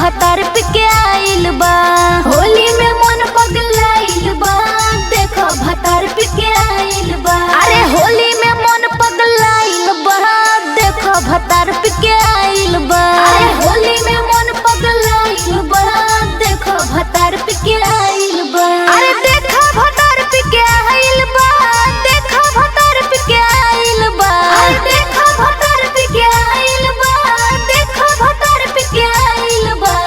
भतार पिके आइल बा। होली में मन पगलाइल बा, देखो भतार पिके आइल बा। अरे होली में मन पगलाइल बा, देखो भतार पिके आइल बा। अरे होली में मन पगलाइल बा, देखो भतार पिके आइल बा। अरे देखो भतार पिके आइल बा, देखो भतार पिके आइल बा। अरे देखो भतार पिके आइल बा, देखो भतार पिके आइल बा।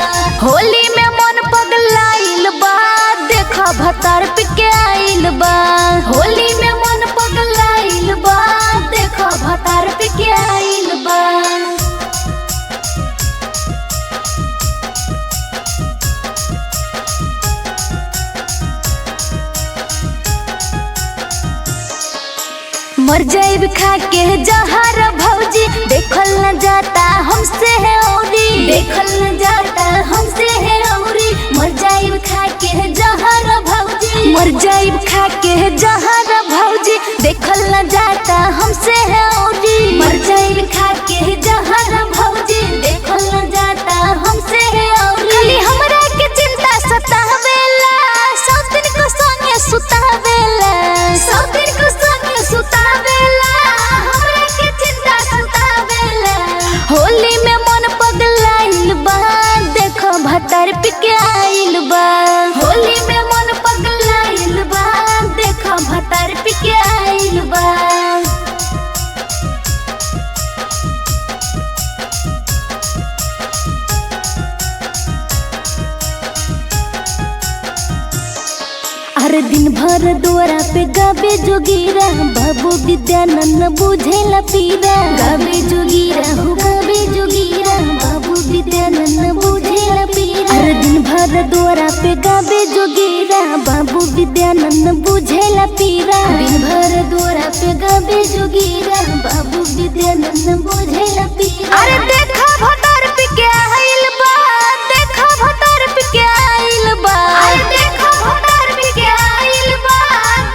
होली में मन पगलाइल बा, देखो भतार पिके आइल बा। होली में मन पगलाइल बा, देखो भतार पिके आइल बा। मर जाइब खा के जहर भौजी, देखल न जाता हमसे है औरी, देखल न जाता हमसे है औरी। मर जाइब खा के जहर भौजी, मर जाइब खा के जहर भौजी, देखल न जाता हमसे है औरी। मर जाइब खा के जहर भौजी, देखल न जाता हमसे है औरी। खाली हमरा के चिंता सतावेला, सब दिन को संगे सुतावेला, सब दिन को संगे सुतावेला, हमरा के चिंता सतावेला। होली में मन पगलाइल बा, देखो भतार पिके आइल बा। होली में मन पगलाइल बा, देखो भतार पिके आइल बा। अरे दिन भर दुआरा पे गावे जोगीरा, बाबू विद्यानंद बुझेला पीरा। गावे जोगीरा हो गावे जोगीरा, बाबू विद्यानंद बुझेला पीरा। अरे दिन भर दुआरा पे गावे जोगीरा, बाबू विद्यानंद बुझेला पीरा। दिन भर दुआरा पे गावे जोगीरा, बाबू विद्यानंद बुझेला पीरा। अरे देखा भतार पिके आइल बा, देखा भतार पिके आइल बा। अरे देखा भतार पिके आइल बा,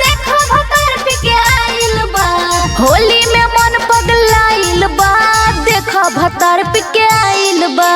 देखो भतार पिके आइल बा। होली में मन पगलाइल बा, देखो भतार पिके आइल बा।